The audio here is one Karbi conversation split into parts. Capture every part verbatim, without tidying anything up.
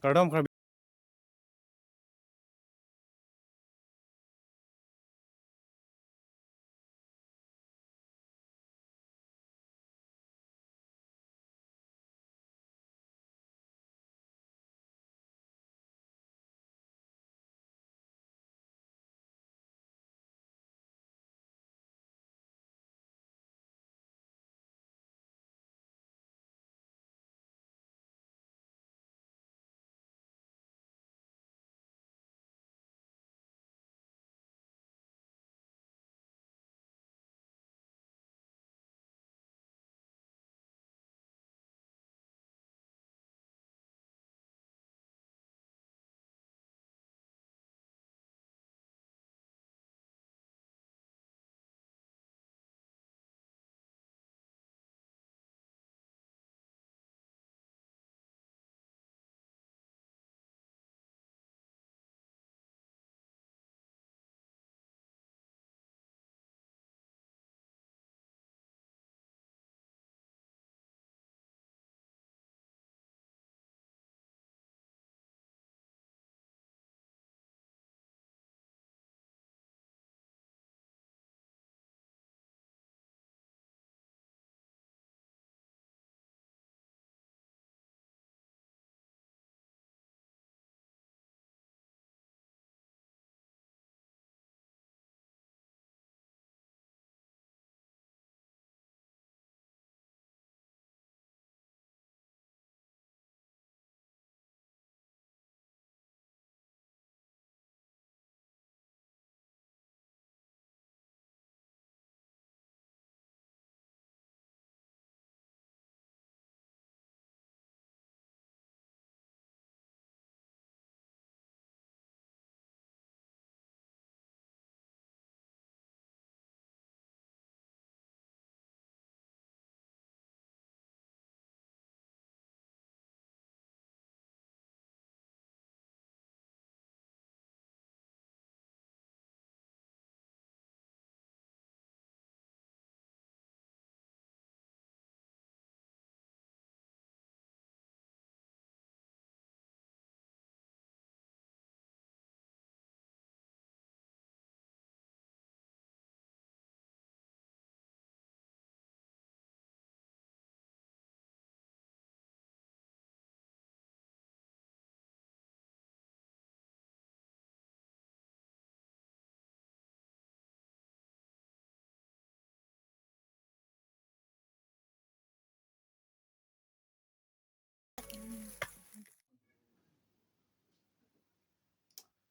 Kardom, kardom.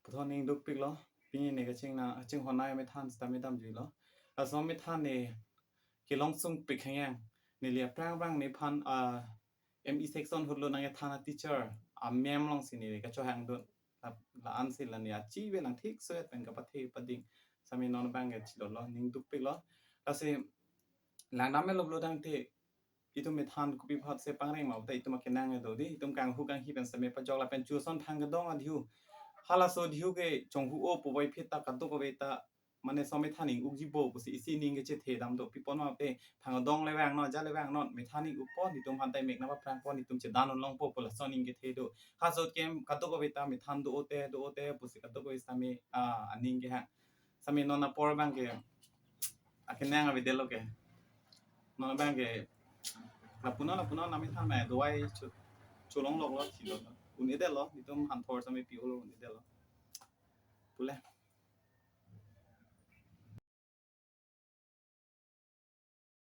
Puthot ning dukpiklo, pini ne kachingna, kachinghon nangji amethan sitame damjuilo. Laso amethan ne kelong sungpik hangyang, neli aphrang aphrang nephan, ah, M E section hurlo nangkethan a teacher, a ma'am alongsi ne kachohangdun. La, la-ansi la ne achive nang thik so-et pen kapathe pading. Sitame non abangke chilolo, ning dukpiklo. Lasi langdam me loblo tangte, itum methan kopi apotsi pangreng ma, ta itum akenang do dei, itum kanghu kanghi pen sitame pajok lapen chuson thang kedong adhiu. Halaso adhiu ke chonghu-o puvoiphit ta kadokave ta, mane laso amethan ning-ukjipo pusi isi ning kechethe dam do, pi apot ma te thang kedong le vangnon, ja le vangnon, methan ning-ukpo, netum aphan ta mek nangpaphrangpo, netum chedan un longpo pu laso ning kethe do. Halaso kem kadokave ta methan do-o te, do-o te pusi kadokave sitame, ah, aning kehang. Sitame non apor abangke akenang avedetlo ke. Non abangke lapu non, lapu non amethan ma dovai chu, cholong loklo chilo. Un-edetlo, netum hanthor sitame pi-olo un-edetlo. Pule.